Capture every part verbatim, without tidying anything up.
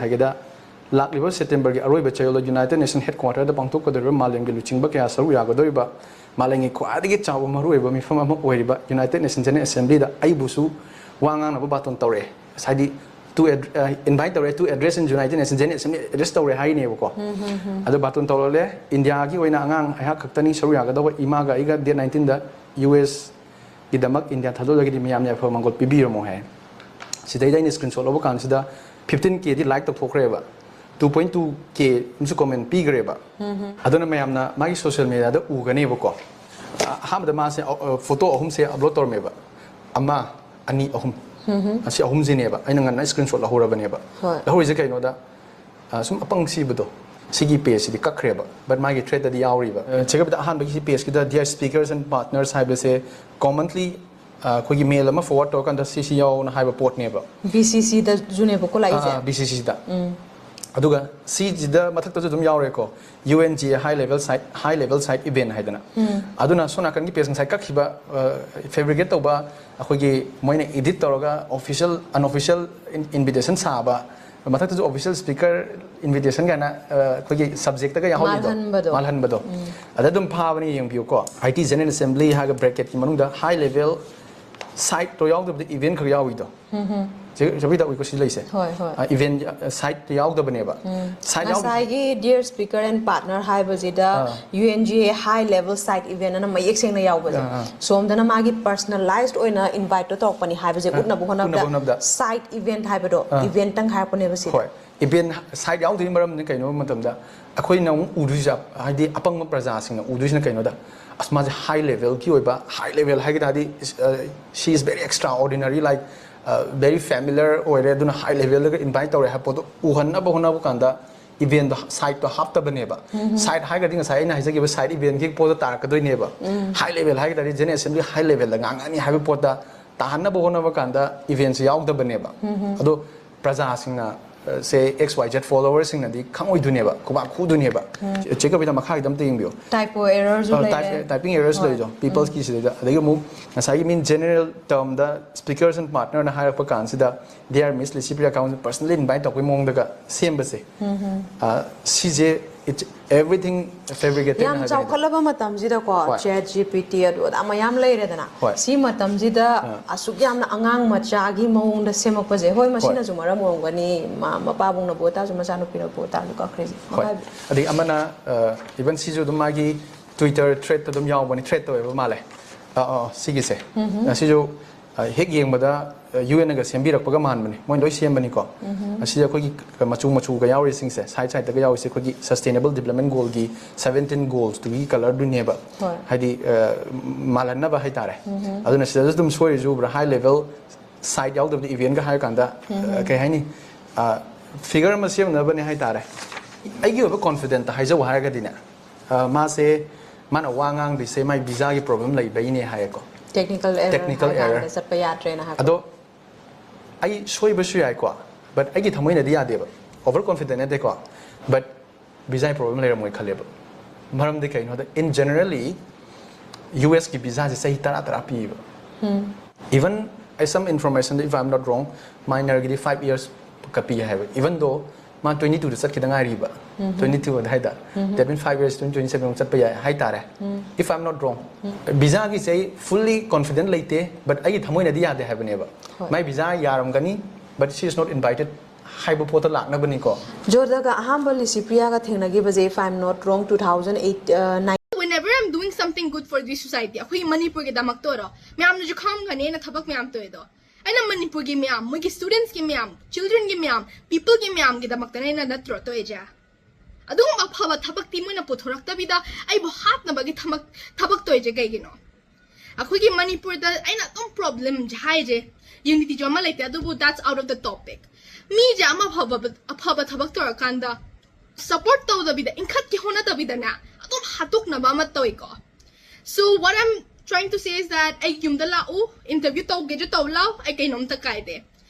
ꯍꯥꯏꯒꯦꯗ, ꯂꯥꯛꯂꯤꯕ ꯁꯦꯞꯇꯦꯝꯕꯔꯒꯤ ꯑꯔꯣꯏꯕ ꯆꯌꯣꯜꯗ United Nation headquarter ꯗ ꯄꯥꯡꯊꯣꯛꯀꯗꯧꯔꯤꯕ ꯃꯥꯂꯦꯝꯒꯤ ꯂꯨꯆꯤꯡꯕ ꯀꯌꯥ ꯁꯔꯨꯛ ꯌꯥꯒꯗꯧꯔꯤꯕ ꯃꯥꯂꯦꯝꯒꯤ ꯈ꯭ꯋꯥꯏꯗꯒꯤ ꯆꯥꯎꯕ ꯃꯔꯨꯑꯣꯏꯕ ꯃꯤꯐꯝ ꯑꯃ ꯑꯣꯏꯔꯤꯕ United Nation General Assembly ꯗ ꯑꯩꯕꯨꯁꯨ ꯋꯥ ꯉꯥꯡꯅꯕ ꯕꯥꯇꯣꯟ ꯇꯧꯔꯛꯑꯦ꯫ ꯍꯥꯏꯗꯤ, to ad- ꯑ, invite ꯇꯧꯔꯛꯑꯦ, to address in United Nation General Assembly, address ꯇꯧꯔꯦ ꯍꯥꯏꯅꯦꯕꯀꯣ꯫ ꯑꯗꯣ ꯕꯥꯇꯣꯟ ꯇꯧꯔꯛꯂꯦ꯫ ꯏꯟꯗꯤꯌꯥꯒꯤ ꯑꯣꯏꯅ ꯑꯉꯥꯡ ꯑꯩꯍꯥꯛ ꯈꯛꯇꯅꯤ ꯁꯔꯨꯛ ꯌꯥꯒꯗꯧꯕ꯫ ꯏꯃꯥꯒ ꯑꯩꯒ date nineteen ꯗ U S ꯒꯤꯗꯃꯛ ꯏꯟꯗꯤꯌꯥ ꯊꯥꯗꯣꯛꯂꯒꯗꯤ ꯃꯌꯥꯝꯅ ꯌꯥꯏꯐꯕ ꯃꯪꯒꯣꯜ ꯄꯤꯕꯤꯔꯝꯃꯣ ꯍꯥꯏ꯫ ꯁꯤꯗꯩꯗ ꯑꯩꯅ screenshot ꯂꯧꯕ ꯀꯥꯟꯁꯤꯗ fifteen K ꯗꯤ like ꯇꯧꯊꯣꯛꯈ꯭ꯔꯦꯕ, two point two K ꯑꯃꯁꯨ comment ꯄꯤꯈ꯭ꯔꯦꯕ꯫ ꯑꯗꯨꯅ ꯃꯌꯥꯝꯅ ꯃꯥꯒꯤ social media ꯗ ꯎꯒꯅꯦꯕꯀꯣ꯫ ꯑ- ꯑꯍꯥꯟꯕꯗ ꯃꯥꯁꯦ, ꯑ, ꯑ, photo ꯑꯍꯨꯝꯁꯦ upload ꯇꯧꯔꯝꯃꯦꯕ꯫ ꯑꯃ, ꯑꯅꯤ, ꯑꯍꯨꯝ꯫ ꯑꯁꯤ ꯑꯍꯨꯝꯁꯤꯅꯦꯕ ꯑꯩꯅ ꯉꯟꯅ screenshot ꯂꯧꯍꯧꯔꯕꯅꯦꯕ꯫ ꯍꯣꯏ꯫ ꯂꯧꯍꯧꯔꯤꯁꯦ ꯀꯩꯅꯣꯗ, ꯑ, ꯁꯨꯝ ꯑꯄꯪ ꯁꯤꯕꯗꯣ, ꯁꯤꯒꯤ page ꯁꯤꯗꯤ ꯀꯛꯈ꯭ꯔꯦꯕ, but ꯃꯥꯒꯤ thread ꯇꯗꯤ ꯌꯥꯎꯔꯤꯕ꯫ ꯑ, ꯆꯦꯒꯞꯇ ꯑꯍꯥꯟꯕꯒꯤ ꯁꯤ page ꯀꯤꯗ "Dear speakers and partners" ꯍꯥꯏꯕꯁꯦ commonly, ꯑ, ꯑꯩꯈꯣꯏꯒꯤ mail ꯑꯃ forward ꯇꯧꯔꯀꯥꯟꯗ ꯁꯤ ꯁꯤ ꯌꯥꯎꯅ ꯍꯥꯏꯕ ꯄꯣꯠꯅꯦꯕ꯫ B C C ꯗꯁꯨꯅꯦꯕꯀꯣ ꯂꯥꯛꯏꯁꯦ꯫ ꯑꯥ, B C C ꯗ꯫ ꯑꯗꯨꯒ ꯁꯤꯁꯤꯗ ꯃꯊꯛꯇꯁꯨ ꯑꯗꯨꯝ ꯌꯥꯎꯔꯦꯀꯣ, U N G A high level site, high level site event ꯍꯥꯏꯗꯅ꯫ ꯑꯗꯨꯅ ꯁꯣꯝ ꯅꯥꯀꯟꯒꯤ page ꯉꯁꯥꯏ ꯀꯛꯈꯤꯕ, ꯑ, fabricate ꯇꯧꯕ ꯑꯩꯈꯣꯏꯒꯤ ꯃꯣꯏꯅ edit ꯇꯧꯔꯒ official unofficial in- invitation ꯁꯥꯕ, ꯃꯊꯛꯇꯁꯨ official speaker invitation ꯀꯥꯏꯅ, ꯑ, ꯑꯩꯈꯣꯏꯒꯤ subject ꯀ ꯌꯥꯎꯍꯜꯂꯤꯗꯣ꯫ ꯃꯥꯜꯍꯟꯕꯗꯣ꯫ ꯃꯥꯜꯍꯟꯕꯗꯣ꯫ ꯑꯗ ꯑꯗꯨꯝ ꯐꯥꯕꯅꯤ, ꯌꯦꯡꯕꯤꯌꯨꯀꯣ꯫ I T General Assembly ꯍꯥꯏꯔꯒ bracket ꯀꯤ ꯃꯅꯨꯡꯗ high level site ꯇꯣ ꯌꯥꯎꯗꯕꯗ event ꯈꯛ ꯌꯥꯎꯏꯗꯣ꯫ ꯆꯦ ꯆꯧꯕꯤꯗ ꯎꯏꯀꯣ ꯁꯤ ꯂꯩꯁꯦ꯫ ꯍꯣꯏ, ꯍꯣꯏ꯫ ꯑ, event, ꯑ, site ꯇ ꯌꯥꯎꯗꯕꯅꯦꯕ꯫ Site ꯌꯥꯎꯗ- ꯉꯁꯥꯏꯒꯤ "Dear speaker and partner" ꯍꯥꯏꯕꯁꯤꯗ ꯑꯥ꯫ U N G A high level site event ꯑꯅ ꯃꯌꯦꯛ ꯁꯦꯡꯅ ꯌꯥꯎꯕꯁꯦ꯫ ꯑꯥ, ꯑꯥ꯫ ꯁꯣꯝꯗꯅ ꯃꯥꯒꯤ personalized ꯑꯣꯏꯅ invite ꯇꯣ ꯇꯧꯔꯛꯄꯅꯤ ꯍꯥꯏꯕꯁꯦ ꯑꯥ, ꯎꯠꯅꯕ ꯍꯣꯠꯅꯕꯗ ꯎꯠꯅꯕ ꯍꯣꯠꯅꯕꯗ꯫ Site event ꯍꯥꯏꯕꯗꯣ ꯑꯥ꯫ Event ꯇꯪ ꯍꯥꯏꯔꯛꯄꯅꯦꯕ ꯁꯤꯗ꯫ ꯍꯣꯏ, event site ꯌꯥꯎꯗꯣꯏ ꯃꯔꯝꯗꯤ ꯀꯩꯅꯣ ꯍꯥꯏꯕ ꯃꯇꯝꯗ, ꯑꯩꯈꯣꯏꯅ ꯑꯃꯨꯛ ꯎꯗꯣꯏꯁꯦ, ꯍꯥꯏꯗꯤ ꯑꯄꯪꯕ ꯄ꯭ꯔꯖꯥꯁꯤꯡꯅ ꯎꯗꯣꯏꯁꯤꯅ ꯀꯩꯅꯣꯗ, "ꯑꯁ, ꯃꯥꯁꯦ high level ꯀꯤ ꯑꯣꯏꯕ", high level ꯍꯥꯏꯒꯦ ꯇꯥꯔꯗꯤ, ꯑ, "She is very extraordinary, like, ꯑ, very familiar ꯑꯣꯏꯔꯦ, ꯑꯗꯨꯅ high level ꯗꯒ invite ꯇꯧꯔꯦ" ꯍꯥꯏꯕ ꯄꯣꯠꯇꯣ ꯎꯍꯟꯅꯕ ꯍꯣꯠꯅꯕ ꯀꯥꯟꯗ event ꯇꯣ, site ꯇꯣ ꯍꯥꯞꯇꯕꯅꯦꯕ꯫ Site ꯍꯥꯏꯔꯒꯗꯤ ꯉꯁꯥꯏ ꯑꯩꯅ ꯍꯥꯏꯖꯈꯤꯕ site event ꯀꯤ ꯄꯣꯠꯇ ꯇꯥꯔꯛꯀꯗꯣꯏꯅꯦꯕ꯫ High level ꯍꯥꯏꯒꯦ ꯇꯥꯔꯗꯤ General Assembly high level ꯗ ꯉꯥꯡꯉꯛꯑꯅꯤ ꯍꯥꯏꯕ ꯄꯣꯠꯇ ꯇꯥꯍꯟꯅꯕ ꯍꯣꯠꯅꯕ ꯀꯥꯟꯗ event ꯁꯦ ꯌꯥꯎꯗꯕꯅꯦꯕ꯫ ꯑꯗꯣ ꯄ꯭ꯔꯖꯥꯁꯤꯡꯅ ꯁꯦ ꯑꯦꯛꯁ ꯋꯥꯏ ꯖꯦꯠ ꯐꯣꯂꯣꯋꯔꯁꯤꯡꯅꯗꯤ ꯈꯪꯉꯣꯏꯗꯣꯏꯅꯦꯕ, ꯈꯨꯕꯥꯛ ꯈꯨꯗꯣꯏꯅꯦꯕ꯫ ꯆꯦꯛ ꯀꯕꯤꯗ ꯃꯈꯥꯒꯤꯗ ꯑꯝꯇ ꯌꯦꯡꯕꯤꯌꯨ꯫ Typo errorꯁꯨ ꯂꯩꯔꯦ꯫ ꯇꯥꯏꯄꯤꯡ ꯑꯦꯔꯔꯁ ꯂꯩꯗꯣ ꯄꯤꯄꯜꯁꯀꯤ ꯁꯤꯗꯩꯗ꯫ ꯑꯗꯒꯤ ꯑꯃꯨꯛ ꯉꯁꯥꯏꯒꯤ ꯃꯤꯟ ꯖꯦꯅꯔꯦꯜ ꯇꯔꯝꯗ ꯁ꯭ꯄꯤꯀꯔꯁ ꯑꯦꯟ ꯄꯥꯔꯠꯅꯔꯅ ꯍꯥꯏꯔꯛꯄ consider they are miss Licypriya council personally invite ꯇꯧꯔꯛꯄꯒꯤ ꯃꯑꯣꯡꯗꯒ ꯁꯦꯝꯕꯁꯦ꯫ ꯁꯤꯁꯦ it's everything fabricated ꯌꯥꯝ ꯍꯥꯏꯕꯅꯤꯗ꯫ ꯆꯥꯎꯈꯠꯂꯕ ꯃꯇꯝꯁꯤꯗꯀꯣ ꯍꯣꯏ꯫ ꯆꯦꯠ ꯖꯤ ꯄꯤ ꯇꯤ ꯑꯗꯨ ꯑꯗꯥ ꯃꯌꯥꯝ ꯂꯩꯔꯦꯗꯅ꯫ ꯍꯣꯏ꯫ ꯁꯤ ꯃꯇꯝꯁꯤꯗ ꯑꯁꯨꯛ ꯌꯥꯝꯅ ꯑꯉꯥꯡ ꯃꯆꯥꯒꯤ ꯃꯑꯣꯡꯗ ꯁꯦꯝꯃꯛꯄꯁꯦ, ꯍꯣꯏ, ꯃꯁꯤꯅꯁꯨ ꯃꯔꯝ ꯑꯣꯏꯔꯝꯒꯅꯤ, ꯃꯥ ꯃꯄꯥꯕꯨꯡꯅꯕꯨ ꯑꯣꯏꯇꯥꯔꯁꯨ ꯃꯆꯥꯅꯨꯄꯤꯅꯕꯨ ꯑꯣꯏꯇꯥꯔꯁꯨ ꯀꯛꯈ꯭ꯔꯤꯁꯦ꯫ ꯍꯣꯏ꯫ ꯃꯈꯥ ꯍꯥꯏꯕꯤꯌꯨ꯫ ꯑꯗꯩ ꯑꯃꯅ ꯏꯚꯟ ꯁꯤꯁꯨ ꯑꯗꯨꯝ ꯃꯥꯒꯤ ꯇ꯭ꯋꯤꯇꯔ ꯊ꯭ꯔꯦꯠꯇ ꯑꯗꯨꯝ ꯌꯥꯎꯕꯅꯤ, ꯊ꯭ꯔꯦꯠ ꯇꯧꯋꯦꯕ ꯃꯥꯜꯂꯦ꯫ ꯑꯥ, ꯑꯥ, ꯁꯤꯒꯤꯁꯦ꯫ ꯑꯁꯤꯁꯨ ꯑ, ꯍꯦꯛ ꯌꯦꯡꯕꯗ ꯌꯨ ꯑꯦꯟꯅꯒ ꯁꯦꯝꯕꯤꯔꯛꯄꯒ ꯃꯥꯟꯕꯅꯦ, ꯃꯣꯏꯅ ꯂꯣꯏ ꯁꯦꯝꯕꯅꯤꯀꯣ꯫ ꯑꯁꯤꯗ ꯑꯩꯈꯣꯏꯒꯤ ꯃꯆꯨ ꯃꯆꯨꯒ ꯌꯥꯎꯔꯤꯁꯤꯡꯁꯦ, ꯁꯥꯏꯠ ꯁꯥꯏꯠꯇꯒ ꯌꯥꯎꯔꯤꯁꯦ ꯑꯩꯈꯣꯏꯒꯤ ꯁꯁꯇꯦꯅꯦꯕꯜ ꯗꯤꯕꯂꯞꯃꯦꯟ ꯒꯣꯜꯒꯤ ꯁꯕꯦꯟꯇꯤꯟ ꯒꯣꯜꯁꯇꯨꯒꯤ ꯀꯂꯔꯗꯨꯅꯦꯕ꯫ ꯍꯣꯏ꯫ ꯍꯥꯏꯗꯤ ꯑ, ꯃꯥꯜꯍꯟꯅꯕ ꯍꯥꯏꯇꯥꯔꯦ꯫ ꯑꯗꯨꯅ ꯁꯤꯗꯁꯨ ꯑꯗꯨꯝ ꯁꯣꯏꯔꯤꯁꯦ ꯎꯕ꯭ꯔꯥ? ꯍꯥꯏ ꯂꯦꯚꯦꯜ ꯁꯥꯏꯠ ꯌꯥꯎꯗꯕꯗ ꯏꯚꯦꯟꯒ ꯍꯥꯏꯔ ꯀꯥꯟꯗ ꯑ, ꯀꯩ ꯍꯥꯏꯅꯤ? ꯐꯤꯒꯔ ꯑꯃ ꯁꯦꯝꯅꯕꯅꯦ ꯍꯥꯏꯇꯥꯔꯦ꯫ ꯑꯩꯒꯤ ꯑꯣꯏꯕ ꯀꯣꯟꯐꯤꯗꯦꯟꯠꯇ ꯍꯥꯏꯖꯧ ꯍꯥꯏꯔꯒꯗꯤꯅꯦ, ꯑ, ꯃꯥꯁꯦ, ꯃꯥꯅ ꯋꯥ ꯉꯥꯡꯗ꯭ꯔꯤꯁꯦ ꯃꯥꯏ ꯚꯤꯖꯥꯒꯤ ꯄ꯭ꯔꯣꯕ꯭ꯂꯦꯝ ꯂꯩꯕꯩꯅꯦ ꯍꯥꯏꯌꯦꯀꯣ꯫ ꯇꯦꯛꯅꯤꯀꯦꯜ ꯑꯦꯔꯔ ꯇꯦꯛꯅꯤꯀꯦꯜ ꯍꯥꯏ ꯀꯥꯟꯗ ꯑꯦꯔꯔ꯫ ꯆꯠꯄ ꯌꯥꯗ꯭ꯔꯦꯅ ꯍꯥꯏꯕ꯫ ꯑꯗꯣ ꯑꯩ ꯁꯣꯏꯕꯁꯨ ꯌꯥꯏꯀꯣ, ꯕꯠ ꯑꯩꯒꯤ ꯊꯃꯣꯏꯅꯗꯤ ꯌꯥꯗꯦꯕ꯫ ꯑꯣꯚꯔ ꯀꯣꯟꯐꯤꯗꯦꯟ ꯅꯠꯇꯦꯀꯣ, ꯕꯠ ꯚꯤꯖꯥꯒꯤ ꯄ꯭ꯔꯣꯕ꯭ꯂꯦꯝ ꯂꯩꯔꯝꯃꯣꯏ ꯈꯜꯂꯦꯕ꯫ ꯃꯔꯝꯗꯤ ꯀꯩꯅꯣꯗ, ꯏꯟ ꯖꯦꯅꯔꯦꯜꯂꯤ ꯌꯨ ꯑꯦꯁꯀꯤ ꯚꯤꯖꯥꯁꯦ ꯆꯍꯤ ꯇꯔꯥ ꯇꯔꯥ ꯄꯤꯌꯦꯕ꯫ ꯏꯚꯟ ꯑꯩ ꯁꯝ ꯏꯟꯐꯣꯔꯃꯦꯁꯟꯗ, if I am not wrong, ꯃꯥꯏꯅꯔꯒꯤꯗꯤ ꯐꯥꯏꯚ ꯏꯌꯔꯁ ꯀ ꯄꯤ ꯍꯥꯏꯕ, ꯏꯚꯟ ꯗꯣ ꯃꯥ ꯇ꯭ꯋꯦꯟꯇꯤ ꯇꯨꯗ ꯆꯠꯈꯤꯗ ꯉꯥꯏꯔꯤꯕ꯫ ꯇ꯭ꯋꯦꯟꯇꯤ ꯇꯨ ꯑꯗꯥꯏꯗ꯫ That means five years, twenty twenty seven ꯆꯠꯄ ꯌꯥꯏ ꯍꯥꯏꯇꯥꯔꯦ꯫ If I am not wrong, ꯚꯤꯖꯥꯒꯤꯁꯦ ꯑꯩ ꯐꯨꯜꯂꯤ ꯀꯣꯟꯐꯤꯗꯦꯟ ꯂꯩꯇꯦ, ꯕꯠ ꯑꯩꯒꯤ ꯊꯃꯣꯏꯅꯗꯤ ꯌꯥꯗꯦ ꯍꯥꯏꯕꯅꯦꯕ꯫ ꯍꯣꯏ꯫ ꯃꯥꯏ visa ꯌꯥꯔꯝꯒꯅꯤ, but she is not invited ꯍꯥꯏꯕ ꯄꯣꯠꯇ ꯂꯥꯛꯅꯕꯅꯤꯀꯣ꯫ ꯖꯣꯔꯗꯥꯒ ꯑꯍꯥꯟꯕ ꯂꯤꯁꯤꯄ꯭ꯔꯤꯌꯥꯒ ꯊꯦꯡꯅꯈꯤꯕꯁꯦ, if I am not wrong, two thousand eight, uh, nine. Whenever I'm doing something good for this society, ꯑꯩꯈꯣꯏ ꯃꯅꯤꯄꯨꯔꯒꯤꯗꯃꯛꯇ ꯑꯣꯏꯔꯣ, ꯃꯌꯥꯝꯅꯁꯨ ꯈꯪꯉꯝꯒꯅꯤ ꯑꯩꯅ ꯊꯕꯛ ꯃꯌꯥꯝ ꯇꯧꯋꯦꯗꯣ꯫ ꯑꯩꯅ ꯃꯅꯤꯄꯨꯔꯒꯤ ꯃꯌꯥꯝ, ꯃꯣꯏꯒꯤ ꯁ꯭ꯇꯨꯗꯦꯟꯠꯁꯀꯤ ꯃꯌꯥꯝ, ꯆꯤꯜꯗ꯭ꯔꯦꯟꯒꯤ ꯃꯌꯥꯝ, ꯄꯤꯄꯜꯒꯤ ꯃꯌꯥꯝꯒꯤꯗꯃꯛꯇꯅꯦ ꯑꯩꯅ ꯅꯠꯇ꯭ꯔꯣ ꯇꯧꯔꯤꯁꯦ? ꯑꯗꯨꯒꯨꯝꯕ ꯑꯐꯕ ꯊꯕꯛꯇꯤ ꯃꯣꯏꯅ ꯄꯨꯊꯣꯔꯛꯇꯕꯤꯗ ꯑꯩꯕꯨ ꯍꯥꯠꯅꯕꯒꯤ ꯊꯕꯛ, ꯊꯕꯛ ꯇꯧꯔꯤꯁꯦ ꯀꯩꯒꯤꯅꯣ? ꯑꯩꯈꯣꯏꯒꯤ ꯃꯅꯤꯄꯨꯔꯗ ꯑꯩꯅ ꯑꯗꯨꯝ ꯄ꯭ꯔꯣꯕ꯭ꯂꯦꯝꯁꯦ ꯍꯥꯏꯁꯦ, ꯌꯨꯅꯤꯇꯤꯁꯨ ꯑꯃ ꯂꯩꯇꯦ, ꯑꯗꯨꯕꯨ that's out of the topic. ꯃꯤꯁꯦ ꯑꯃ ꯑꯐꯕ, ꯑꯐꯕ ꯊꯕꯛ ꯇꯧꯔꯀꯥꯟꯗ ꯁꯞꯄꯣꯔꯠ ꯇꯧꯗꯕꯤꯗ, ꯏꯟꯈꯠꯀꯦ ꯍꯣꯠꯅꯗꯕꯤꯗꯅꯦ, ꯑꯗꯨꯝ ꯍꯥꯠꯇꯣꯛꯅꯕ ꯑꯃ ꯇꯧꯏꯀꯣ꯫ So what I'm trying to say is that ꯑꯩ ꯌꯨꯝꯗ ꯂꯥꯛꯎ, ꯏꯟꯇꯔꯚ꯭ꯌꯨ ꯇꯧꯒꯦꯁꯨ ꯇꯧ ꯂꯥꯎ, ꯑꯩ ꯀꯩꯅꯣꯝꯇ ꯀꯥꯏꯗꯦ꯫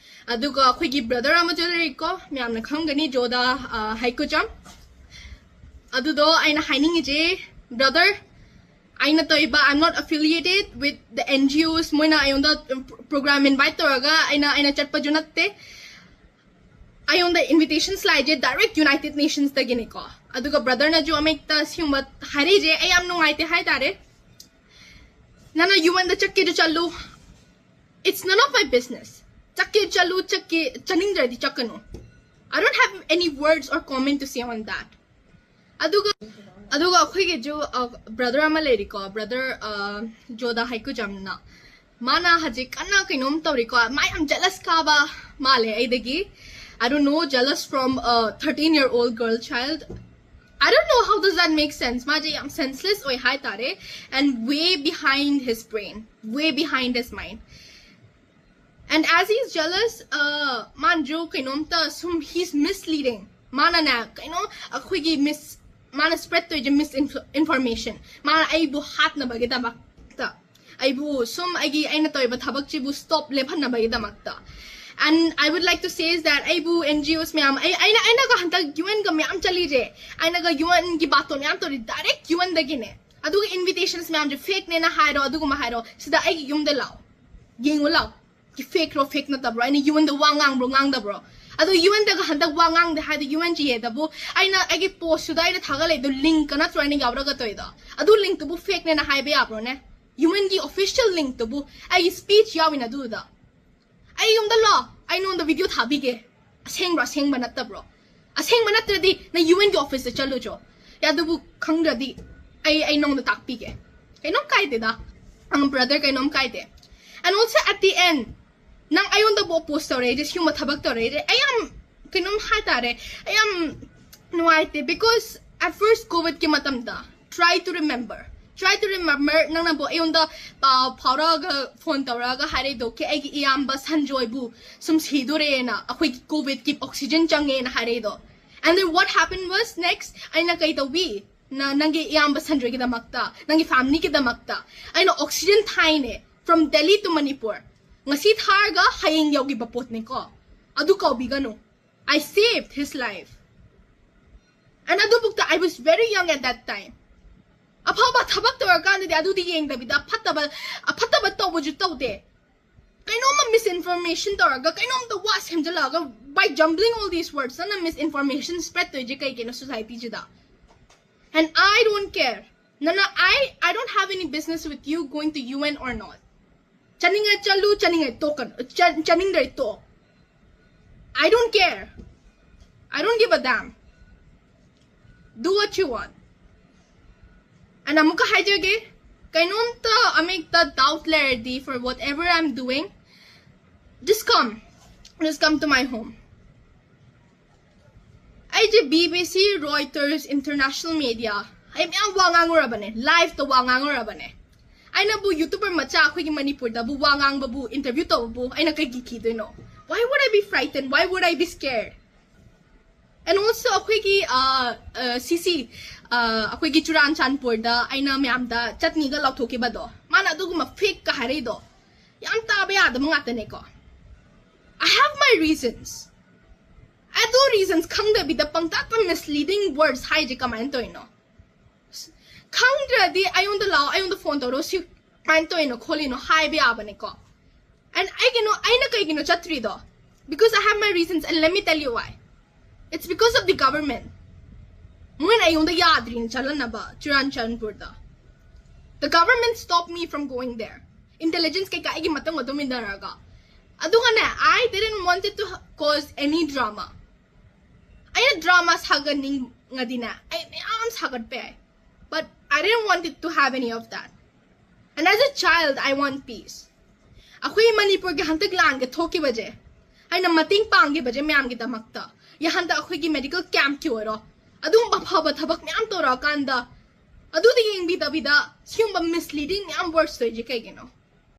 ꯑꯗꯨꯒ ꯑꯩꯈꯣꯏꯒꯤ ꯕ꯭ꯔꯗꯔ ꯑꯃꯁꯨ ꯂꯩꯔꯤꯀꯣ, ꯃꯌꯥꯝꯅ ꯈꯪꯒꯅꯤ, ꯖꯣꯗꯥ ꯍꯩꯀꯨꯆꯝ꯫ ꯑꯗꯨꯗꯣ ꯑꯩꯅ ꯍꯥꯏꯅꯤꯡꯉꯤꯁꯦ, ꯕ꯭ꯔꯗꯔ, ꯑꯩꯅ ꯇꯧꯔꯤꯕ, I'm not affiliated with the N G Os, ꯃꯣꯏꯅ ꯑꯩꯉꯣꯟꯗ ꯄ꯭ꯔꯣꯒ꯭ꯔꯥꯝ ꯏꯟꯚꯥꯏꯠ ꯇꯧꯔꯒ ꯑꯩꯅ ꯑꯩꯅ ꯆꯠꯄꯁꯨ ꯅꯠꯇꯦ꯫ ꯑꯩꯉꯣꯟꯗ ꯏꯟꯚꯤꯇꯦꯁꯟꯁ ꯂꯥꯛꯏꯁꯦ ꯗꯥꯏꯔꯦꯛ ꯌꯨꯅꯥꯏꯇꯦꯗ ꯅꯦꯁꯟꯁꯇꯒꯤꯅꯤꯀꯣ꯫ ꯑꯗꯨꯒ ꯕ꯭ꯔꯗꯔꯅꯁꯨ ꯑꯃꯦꯛꯇ ꯁꯤꯒꯨꯝꯕ ꯍꯥꯏꯔꯛꯏꯁꯦ, ꯑꯩ ꯌꯥꯝ ꯅꯨꯡꯉꯥꯏꯇꯦ ꯍꯥꯏꯇꯥꯔꯦ꯫ ꯅꯪꯅ ꯌꯨ ꯑꯦꯟꯗ ꯆꯠꯀꯦꯁꯨ ꯆꯠꯂꯨ, it's none of my business. ꯆꯠꯀꯦ ꯆꯠꯂꯨ, ꯆꯠꯀꯦ ꯆꯠꯅꯤꯡꯗ꯭ꯔꯗꯤ ꯆꯠꯀꯅꯨ꯫ I don't have any words or comment to say on that. ꯑꯗꯨꯒ ꯑꯗꯨꯒ ꯑꯩꯈꯣꯏꯒꯤꯁꯨ ꯕ꯭ꯔꯗꯔ ꯑꯃ ꯂꯩꯔꯤꯀꯣ, ꯕ꯭ꯔꯗꯔ ꯖꯣꯗꯥ ꯍꯩꯀꯨꯆꯝꯅ꯫ ꯃꯥꯅ ꯍꯧꯖꯤꯛ ꯀꯟꯅ ꯀꯩꯅꯣꯝ ꯇꯧꯔꯤꯀꯣ, ꯃꯥ ꯌꯥꯝ ꯖꯦꯂꯁ ꯀꯥꯕ ꯃꯥꯜꯂꯦ ꯑꯩꯗꯒꯤ꯫ I don't know, jealous from a thirteen year old girl child. I don't know, how does that make sense? ꯃꯥꯁꯦ ꯌꯥꯝ ꯁꯦꯟꯁꯂꯦꯁ ꯑꯣꯏ ꯍꯥꯏꯇꯥꯔꯦ, and way behind his brain, way behind his mind. And as he's jealous, uh, ꯃꯥꯅꯁꯨ ꯀꯩꯅꯣꯝꯇ ꯁꯨꯝ, he's misleading. ꯃꯥꯅꯅꯦ ꯀꯩꯅꯣ ꯑꯩꯈꯣꯏꯒꯤ ꯃꯤꯁ ꯃꯥꯅ ꯁ꯭ꯄ꯭ꯔꯦꯗ ꯇꯧꯔꯤꯁꯦ ꯃꯤꯁ ꯏꯟꯐꯣꯔꯃꯦꯁꯟ꯫ ꯃꯥꯅ ꯑꯩꯕꯨ ꯍꯥꯠꯅꯕꯒꯤꯗꯃꯛꯇ, ꯑꯩꯕꯨ ꯁꯨꯝ ꯑꯩꯒꯤ ꯑꯩꯅ ꯇꯧꯔꯤꯕ ꯊꯕꯛꯁꯤꯕꯨ stop ꯂꯦꯞꯍꯟꯅꯕꯒꯤꯗꯃꯛꯇ꯫ And I would like to say is that ꯑꯩꯕꯨ N G Os ꯃꯌꯥꯝ, ꯑꯩ ꯑꯩꯅ ꯑꯩꯅꯒ ꯍꯟꯗꯛ ꯌꯨ ꯑꯦꯟꯒ ꯃꯌꯥꯝ ꯆꯠꯂꯤꯁꯦ, ꯑꯩꯅꯒ ꯌꯨ ꯑꯦꯟꯒꯤ ꯕꯥꯇꯣꯟ ꯃꯌꯥꯝ ꯇꯧꯔꯤ ꯗꯥꯏꯔꯦꯛ ꯌꯨ ꯑꯦꯟꯗꯒꯤꯅꯦ꯫ ꯑꯗꯨꯒ ꯏꯟꯚꯤꯇꯦꯁꯟꯁ ꯃꯌꯥꯝꯁꯦ ꯐꯦꯛꯅꯦꯅ ꯍꯥꯏꯔꯣ, ꯑꯗꯨꯒꯨꯝꯕ ꯍꯥꯏꯔꯣ, ꯁꯤꯗ ꯑꯩꯒꯤ ꯌꯨꯝꯗ ꯂꯥꯛꯑꯣ, ꯌꯦꯡꯉꯨ ꯂꯥꯛꯑꯣ꯫ ꯐꯦꯛꯔꯣ ꯐꯦꯛ ꯅꯠꯇꯕ꯭ꯔꯣ? ꯑꯩꯅ ꯌꯨ ꯑꯦꯟꯗ ꯋꯥ ꯉꯥꯡꯕ꯭ꯔꯣ ꯉꯥꯡꯗꯕ꯭ꯔꯣ? ꯑꯗꯣ ꯌꯨ ꯑꯦꯟꯗꯒ ꯍꯟꯗꯛ ꯋꯥ ꯉꯥꯡꯗꯦ ꯍꯥꯏꯗꯤ ꯌꯨ ꯑꯦꯟ ꯖꯤ ꯑꯦꯗꯕꯨ ꯑꯩꯅ ꯑꯩꯒꯤ ꯄꯣꯁꯇꯨꯗ ꯑꯩꯅ ꯊꯥꯒꯠꯂꯛꯏꯗꯣ ꯂꯤꯡꯀ ꯅꯠꯇ꯭ꯔꯣ ꯑꯩꯅ ꯌꯥꯎꯔꯒ ꯇꯧꯔꯤꯗꯣ? ꯑꯗꯨ ꯂꯤꯡꯇꯨꯕꯨ ꯐꯦꯛꯅꯦꯅ ꯍꯥꯏꯕ ꯌꯥꯕ꯭ꯔꯣꯅꯦ? ꯌꯨ ꯑꯦꯟꯒꯤ ꯑꯣꯐꯤꯁꯤꯌꯦꯜ ꯂꯤꯡꯇꯨꯕꯨ ꯑꯩꯒꯤ ꯁ꯭ꯄꯤꯆ ꯌꯥꯎꯏꯅ ꯑꯗꯨꯗ꯫ ꯑꯩ ꯌꯨꯝꯗ ꯂꯥꯛꯑꯣ, ꯑꯩ ꯅꯉꯣꯟꯗ ꯚꯤꯗꯤꯑꯣ ꯊꯥꯕꯤꯒꯦ꯫ ꯑꯁꯦꯡꯕ꯭ꯔꯣ ꯑꯁꯦꯡꯕ ꯅꯠꯇꯕ꯭ꯔꯣ? ꯑꯁꯦꯡꯕ ꯅꯠꯇ꯭ꯔꯗꯤ ꯅꯪ ꯌꯨ ꯑꯦꯟꯒꯤ ꯑꯣꯐꯤꯁꯇ ꯆꯠꯂꯨꯆꯣ꯫ ꯑꯦ, ꯑꯗꯨꯕꯨ ꯈꯪꯗ꯭ꯔꯗꯤ ꯑꯩ ꯑꯩ ꯅꯉꯣꯟꯗ ꯇꯥꯛꯄꯤꯒꯦ꯫ ꯀꯩꯅꯣꯝ ꯀꯥꯏꯗꯦꯗ, ꯑꯪ ꯕ꯭ꯔꯗꯔ, ꯀꯩꯅꯣꯝ ꯀꯥꯏꯗꯦ꯫ And also at the end, ꯅꯪ ꯑꯩꯉꯣꯟꯗꯕꯨ ꯑꯣꯄꯣꯁ ꯇꯧꯔꯛꯏꯁꯦ, ꯁꯤꯒꯨꯝꯕ ꯊꯕꯛ ꯇꯧꯔꯛꯏꯁꯦ, ꯑꯩ ꯌꯥꯝ ꯀꯩꯅꯣꯝ ꯍꯥꯏꯇꯥꯔꯦ, ꯑꯩ ꯌꯥꯝ ꯅꯨꯡꯉꯥꯏꯇꯦ꯫ Because at first ꯀꯣꯚꯤꯗꯀꯤ ꯃꯇꯝꯗ, try to remember, try to remember, ꯅꯪꯅꯕꯨ ꯑꯩꯉꯣꯟꯗ ꯄꯥꯎ ꯐꯥꯎꯔꯛꯑꯒ, ꯐꯣꯟ ꯇꯧꯔꯛꯑꯒ ꯍꯥꯏꯔꯛꯏꯗꯣ, "ꯀꯦ, ꯑꯩꯒꯤ ꯏꯌꯥꯝꯕ ꯁꯟꯖꯣꯏꯕꯨ ꯁꯨꯝ ꯁꯤꯗꯣꯔꯦꯅ, ꯑꯩꯈꯣꯏꯒꯤ ꯀꯣꯚꯤꯗꯀꯤ ꯑꯣꯛꯁꯤꯖꯟ ꯆꯪꯉꯦꯅ" ꯍꯥꯏꯔꯛꯏꯗꯣ꯫ And then what happened was next, ꯑꯩꯅ ꯀꯩ ꯇꯧꯕꯤ? ꯅ ꯅꯪꯒꯤ ꯏꯌꯥꯝꯕ ꯁꯟꯖꯣꯏꯒꯤꯗꯃꯛꯇ, ꯅꯪꯒꯤ ꯐꯦꯃꯤꯂꯤꯒꯤꯗꯃꯛꯇ ꯑꯩꯅ ꯑꯣꯛꯁꯤꯖꯟ ꯊꯥꯏꯅꯦ, from Delhi to Manipur. ꯉꯁꯤ ꯊꯥꯔꯒ ꯍꯌꯦꯡ ꯌꯧꯈꯤꯕ ꯄꯣꯠꯅꯤꯀꯣ꯫ ꯑꯗꯨ ꯀꯥꯎꯕꯤꯒꯅꯨ꯫ I saved his life. And ꯑꯗꯨꯕꯨꯛꯇ I was very young at that time. ꯑꯐꯕ ꯊꯕꯛ ꯇꯧꯔꯀꯥꯟꯗꯗꯤ ꯑꯗꯨꯗꯤ ꯌꯦꯡꯗꯕꯤꯗ ꯐꯠꯇꯕ, ꯑꯐꯠꯇꯕ ꯇꯧꯕꯁꯨ ꯇꯧꯗꯦ꯫ ꯀꯩꯅꯣꯝꯃ misinformation ꯇꯧꯔꯒ, ꯀꯩꯅꯣꯝꯇ ꯋꯥ ꯁꯦꯝꯖꯤꯜꯂꯛꯑꯒ, by jumbling all these words, ꯅꯪꯅ misinformation spread ꯇꯧꯔꯤꯁꯦ ꯀꯩꯒꯤꯅꯣ societyꯁꯤꯗ? And I don't care. ꯅꯪꯅ, I, I don't have any business with you going to U N or not. ꯆꯠꯅꯤꯡꯉꯦ ꯆꯠꯂꯨ, ꯆꯠꯅꯤꯡꯉꯦ ꯇꯣꯛꯀꯅꯨ, ꯆꯠ-, ꯆꯠꯅꯤꯡꯗ꯭ꯔꯦ ꯇꯣꯛ꯫ I don't care. I don't give a damn. Do what you want. And ꯑꯃꯨꯛꯀ ꯍꯥꯏꯖꯒꯦ, ꯀꯩꯅꯣꯝꯇ ꯑꯃꯦꯛꯇ doubt ꯂꯩꯔꯗꯤ, for whatever I'm doing, just come. Just come to my home. ꯑꯩꯁꯦ B B C, Reuters, international media, ꯑꯩ ꯃꯌꯥꯝ ꯋꯥ ꯉꯥꯡꯉꯨꯔꯕꯅꯦ, liveꯇ ꯋꯥ ꯉꯥꯡꯉꯨꯔꯕꯅꯦ꯫ ꯑꯩꯅꯕꯨ YouTuber ꯃꯆꯥ ꯑꯩꯈꯣꯏꯒꯤ ꯃꯅꯤꯄꯨꯔꯗꯕꯨ ꯋꯥ ꯉꯥꯡꯕꯕꯨ, interview ꯇꯧꯕꯕꯨ ꯑꯩꯅ ꯀꯩꯒꯤ ꯀꯤꯗꯣꯏꯅꯣ? Why would I be frightened? Why would I be scared? And also ꯑꯩꯈꯣꯏꯒꯤ, ꯑ, ꯑ, C C, ꯑ, ꯑꯩꯈꯣꯏꯒꯤ ꯆꯨꯔꯥꯟꯆꯥꯟꯄꯨꯔꯗ ꯑꯩꯅ ꯃꯌꯥꯝꯗ ꯆꯠꯅꯤꯒ ꯂꯥꯎꯊꯣꯛꯈꯤꯕꯗꯣ, ꯃꯥꯅ ꯑꯗꯨꯒꯨꯝꯕ fakeꯀ ꯍꯥꯏꯔꯛꯏꯗꯣ ꯌꯥꯝ ꯇꯥꯕ ꯌꯥꯗꯕ ꯉꯥꯛꯇꯅꯦꯀꯣ꯫ I have my reasons. ꯑꯗꯨ reasons ꯈꯪꯗꯕꯤꯗ ꯄꯪꯇꯥꯛꯇ misleading words ꯍꯥꯏꯁꯦ ꯀꯃꯥꯏꯅ ꯇꯧꯔꯤꯅꯣ? ꯈꯪꯗ꯭ꯔꯗꯤ ꯑꯩꯉꯣꯟꯗ ꯂꯥꯛꯑꯣ, ꯑꯩꯉꯣꯟꯗ phone ꯇꯧꯔꯣ, ꯁꯤ ꯀꯃꯥꯏꯅ ꯇꯧꯔꯤꯅꯣ ꯈꯣꯠꯂꯤꯅꯣ ꯍꯥꯏꯕ ꯌꯥꯕꯅꯦꯀꯣ꯫ And ꯑꯩꯒꯤꯅꯣ, ꯑꯩꯅ ꯀꯩꯒꯤꯅꯣ ꯆꯠꯇ꯭ꯔꯤꯗꯣ? Because I have my reasons, and let me tell you why. It's because of the government. ꯃꯣꯏꯅ ꯑꯩꯉꯣꯟꯗ ꯌꯥꯗ꯭ꯔꯤꯅ ꯆꯠꯍꯟꯅꯕ ꯆꯨꯔꯥꯟꯆꯥꯟꯄꯨꯔꯗ꯫ The government stopped me from going there. Intelligence ꯀꯩꯀꯥ ꯑꯩꯒꯤ ꯃꯇꯨꯡ ꯃꯇꯨꯡ ꯏꯟꯅꯔꯒ꯫ ꯑꯗꯨꯒꯅꯦ, I didn't wanted to cause any drama. ꯑꯩꯅ drama ꯁꯥꯒꯠꯅꯤꯡꯉꯗꯤꯅꯦ, ꯑꯩ ꯃꯌꯥꯝ ꯁꯥꯒꯠꯄ ꯌꯥꯏ. But I didn't want it to have any of that. And as a child, I want peace. ꯑꯩꯈꯣꯏ ꯃꯅꯤꯄꯨꯔꯒꯤ ꯍꯟꯗꯛ ꯂꯥꯟꯒ ꯊꯣꯛꯈꯤꯕꯁꯦ, ꯑꯩꯅ ꯃꯇꯦꯡ ꯄꯥꯡꯈꯤꯕꯁꯦ ꯃꯌꯥꯝꯒꯤꯗꯃꯛꯇ, ꯌꯥ ꯍꯟꯗꯛ ꯑꯩꯈꯣꯏꯒꯤ medical campꯀꯤ ꯑꯣꯏꯔꯣ, ꯑꯗꯨꯒꯨꯝꯕ ꯑꯐꯕ ꯊꯕꯛ ꯃꯌꯥꯝ ꯇꯧꯔꯛꯑꯀꯥꯟꯗ, ꯑꯗꯨꯗ ꯌꯦꯡꯕꯤꯗꯕꯤꯗ ꯁꯤꯒꯨꯝꯕ misleading ꯃꯌꯥꯝ words ꯇꯧꯔꯤꯁꯦ ꯀꯩꯒꯤꯅꯣ?